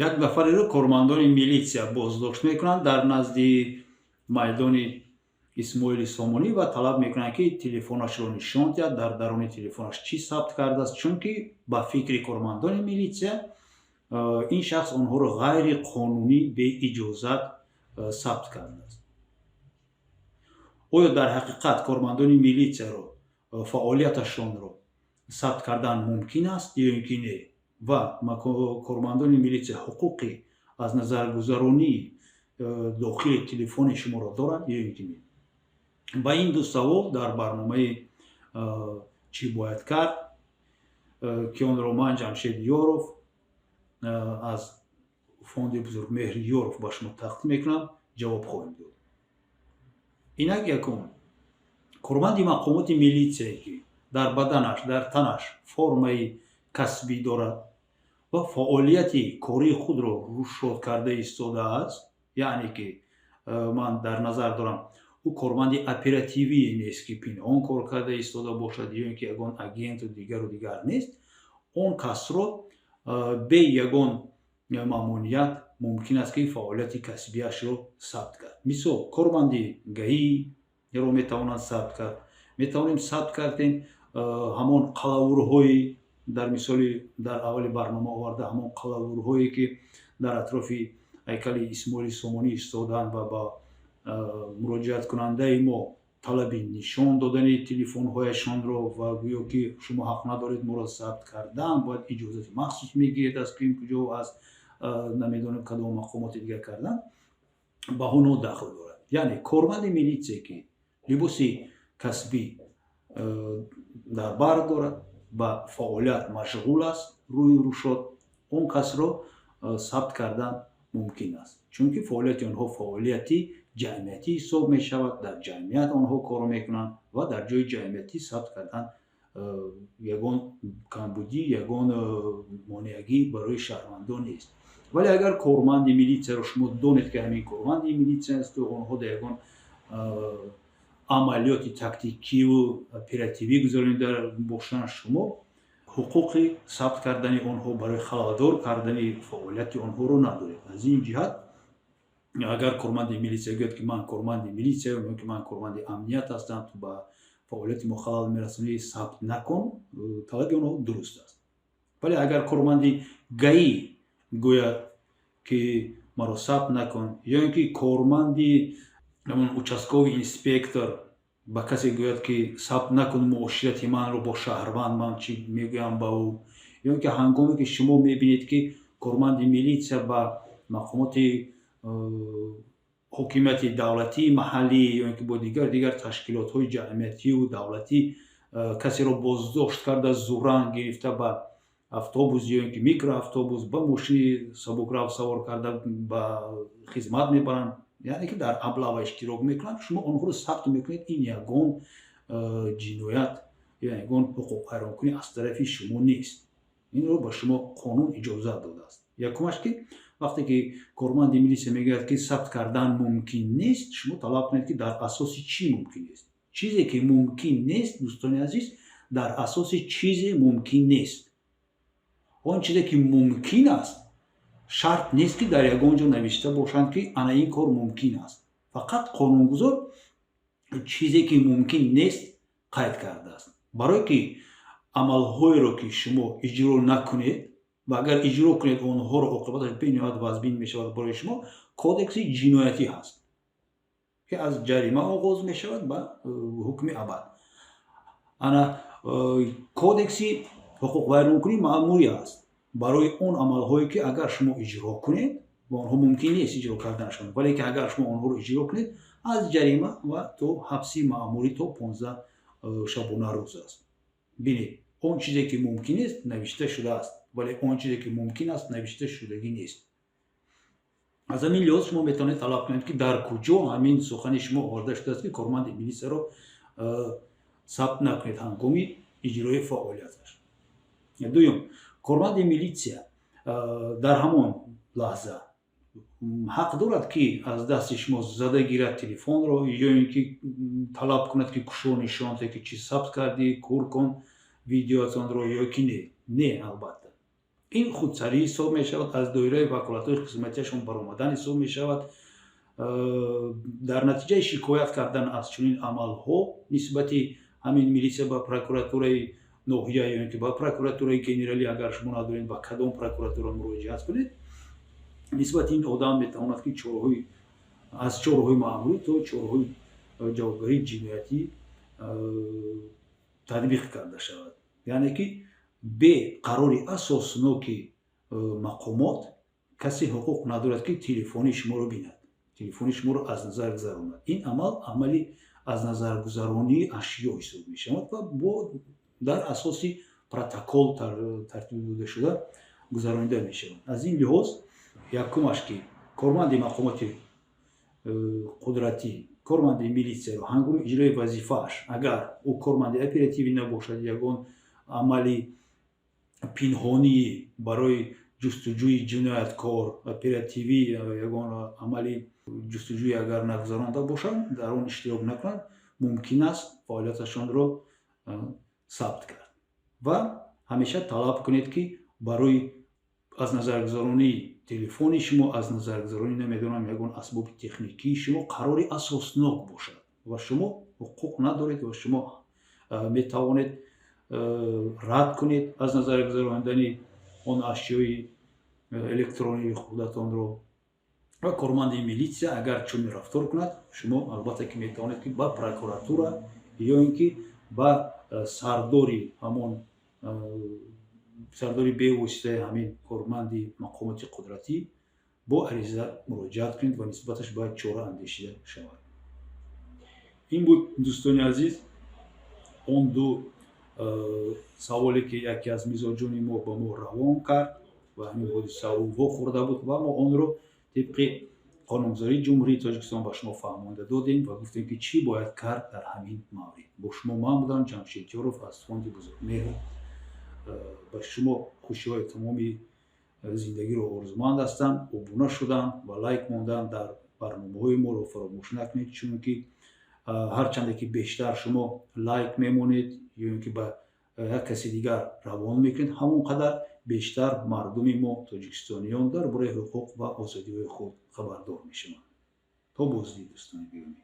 Як нафареро кормандони милитсия боздошт мекунанд дар назди майдони Исмоили Сомонӣ ва талаб мекунанд, ки телефонашро нишон диҳад, дар даруни телефонаш чӣ сабт кардааст, чунки ба фикри кормандони милитсия ин шахс онҳоро ғайриқонунӣ, беиҷозат сабт кардааст. Оё дар ҳақиқат кормандони милитсияро фаъолияташонро сабт кардан мумкин аст ё ин ки не? Ва кормандони милитсия ҳуқуқи аз назаргузаронии дохили телефони шуморо доранд ё ин ки не? Ба ин ду савол дар барномаи «Чӣ бояд кард», ки онро ман, Ҷамшед Ёров, аз фонди Бузургмеҳри Ёров ба шумо тақдим мекунам, ҷавоб хоҳем дод. Инак, якум: корманди мақомоти милитсияе, ки дар баданаш, дар танаш формаи касбӣ дорад ва фаъолияти кории худро рушод карда истодааст, яъне ки ман дар назар дорам, ӯ корманди оперативие нест, ки пинҳон кор карда истода бошад, ё ин ки ягон агенту дигару дигар нест, он касро бе ягон мамоният мумкин аст, ки фаъолияти касбиашро сабт кард. Мисол, корманди ГАИ-ро метавонанд сабт кард, метавонем сабт кардем ҳамон қалавурҳои, дар мисоли дар аввали барнома оварда, ҳамон қалавурҳое, ки дар атрофи ҳайкали Исмоили Сомонӣ истодаанд ва ба муроҷиаткунандаи мо талаби нишон додани телефонҳояшонро ва гӯё ки шумо ҳақ надоред моро сабт кардан, бояд иҷозати махсус мегиред аз ким куҷо, аз намедонем кадом мақомоти дигар кардан, ба онҳо дахл дорад. Яъне корманди милитсия, ки либоси касбӣ дар бар дорад, ба фаъолият машғул аст рӯи рушод, он касро сабт кардан мумкин аст, чунки фаъолияти онҳо фаъолияти ҷамъиятӣ ҳисоб мешавад. Дар ҷамъият онҳо кор мекунанд ва дар ҷои ҷамъиятӣ сабт кардан ягон камбудӣ, ягон монеагӣ барои шаҳрвандон нест. Вале агар корманди милитсияро шумо донед, ки ҳамин корманди милитсия асту онҳо дар ягон амалиёти тактикиву оперативӣ гузаронида бошанд, шумо ҳуқуқи сабт кардани онҳо барои халалдор кардани фаъолияти онҳоро надоред. Аз ин ҷиҳат, агар корманди милитсия гӯяд, ки ман корманди милитсияам ё ки ман корманди амният ҳастам, ту ба фаъолияти мо халал мерасонӣ, сабт накун, талаби онҳо дуруст аст. Вале агар корманди ГАИ гӯяд, ки маро сабт накун, ё ин ки корманди участковый инспектор ба касе гӯяд, ки сабт накун муоширати манро бо шаҳрванд, ман чӣ мегӯям ба ӯ, ё ин ки ҳангоме ки шумо мебинед, ки корманди милитсия ба мақомоти ҳокимияти давлатии маҳаллӣ ё ин ки бо дигар дигар ташкилотҳои ҷамъиятию давлатӣ касеро боздошт карда, зӯран гирифта, ба автобус ё ин ки микроавтобус, ба мошини сабукрав савор карда, ба хизмат мебаранд, яъне ки дар облава иштирок мекунанд, шумо онҳоро сабт мекунед, ин ягон ҷиноят ё ягон ҳуқуқвайронкунӣ аз тарафи шумо нест. Инро ба шумо қонун иҷозат додааст. Якумаш, ки вақте ки корманди милитсия мегӯяд, ки сабт кардан мумкин нест, шумо талаб кунед, ки дар асоси чӣ мумкин нест. Чизе ки мумкин нест, дӯстони азиз, дар асоси чизе мумкин нест. Он чизе ки мумкин аст, шарт нест, ки дар ягон ҷо навишта бошанд, ки ана ин кор мумкин аст. Фақат қонунгузор чизе ки мумкин нест қайд кардааст, барое ки амалҳоеро, ки шумо иҷро накунед ва агар иҷро кунед, онҳоро оқибаташ бениҳоят вазбин мешавад барои шумо. Кодекси ҷиноятӣ ҳаст, ки аз ҷарима оғоз мешавад ба ҳукми абад. Ана кодекси ҳуқуқвайронкунӣ маъмурӣ аст барои он амалҳое, ки агар шумо иҷро кунед ва онҳо мумкин нест иҷро карданашон, вале ки агар шумо онҳоро иҷро кунед, аз ҷарима ва то ҳабси маъмурӣ то 15 шабона рӯз аст. Бинед, он чизе ки мумкин нест, навишта шудааст, вале он чизе ки мумкин аст, навишта шудагӣ нест. Аз ҳамин лиҳоз шумо метавонед талаб кунед, ки дар куҷо ҳамин сухани шумо оварда шудааст, ки корманди милисияро сабт накунед ҳангоми иҷрои фаъолияташ. Дуюм, корманди милитсия дар ҳамон лаҳза ҳақ дорад, ки аз дасти шумо зада гирад телефонро ё ин ки талаб кунад, ки кушо, нишон те, ки чӣ сабт кардӣ, кур кун видеоатонро, ё ки не? Не, албатта. Ин худсарӣ ҳисоб мешавад, аз доираи ваколатҳои хизматиашон баромадан ҳисоб мешавад. Дар натиҷаи шикоят кардан аз чунин амалҳо нисбати ҳамин милитсия ба прокуратураи ноҳия ё ин ки ба прокуратураи генералӣ, агар шумо надоред, ба кадом прокуратура муроҷиат кунед, нисбати ин одам метавонад, ки чораҳои аз чораҳои маъмурӣ то чораҳои ҷавобгарии ҷиноятӣ татбиқ карда шавад. Яъне ки бе қарори асосноки мақомот касе ҳуқуқ надорад, ки телефони шуморо бинад, телефони шуморо аз назар гузаронад. Ин амал амали аз назаргузаронии ашё ҳисоб мешавад ва бо дар асоси протокол тартиб дода шуда гузаронида мешавад. Аз ин лиҳоз, якумаш, ки корманди мақомоти қудратӣ, корманди милитсияро ҳангоми иҷрои вазифааш, агар ӯ корманди оперативӣ набошад, ягон амали пинҳонӣ барои ҷустуҷӯи ҷинояткор, оперативӣ ягон амали ҷустуҷӯӣ агар нагузаронда бошанд, дар он иштирок накунанд, мумкин аст фаъолияташонро сабт кард. Ва ҳамеша талаб кунед, ки барои аз назаргузаронии телефони шумо, аз назаргузаронӣ, намедонам, ягон асбоби техникии шумо қарори асоснок бошад ва шумо ҳуқуқ надоред ва шумо метавонед рад кунед аз назаргузаронидани он ашёи электронии худатонро. Ва корманди милитсия агар чунин рафтор кунад, шумо албатта ки метавонед, ки ба прокуратура ё ин ки ба сардори ҳамон, сардори бевоситаи ҳамин корманди мақомоти қудратӣ бо ариза муроҷиат кунед ва нисбаташ бояд чора андешида шавад. Ин буд, дӯстони азиз, он ду саволе, ки яке аз мизоҷони мо ба мо равон кард ва ҳамин ҳодиса ӯ вохӯрда буд ва мо онро тибқи қонунгузории Ҷумҳурии Тоҷикистон ба шумо фаҳмонда додем ва гуфтем, ки чӣ бояд кард дар ҳамин маврид. Бо шумо ман будам, Ҷамшед Ҷоров, аз фонди Бузургмеҳр. Ба шумо хушиҳои тамоми зиндагиро орзуманд ҳастам. Обуна шудан ва лайк мондан дар барномаҳои моро фаромӯш накунед, чунки ҳарчанде ки бештар шумо лайк мемонед ё ин ки ба як каси дигар равон мекунед, ҳамон қадар бештар мардуми мо, тоҷикистониён, дар бораи ҳуқуқ ва озодиҳои худ хабардор мешаванд. То боздид, дӯстони гиромӣ.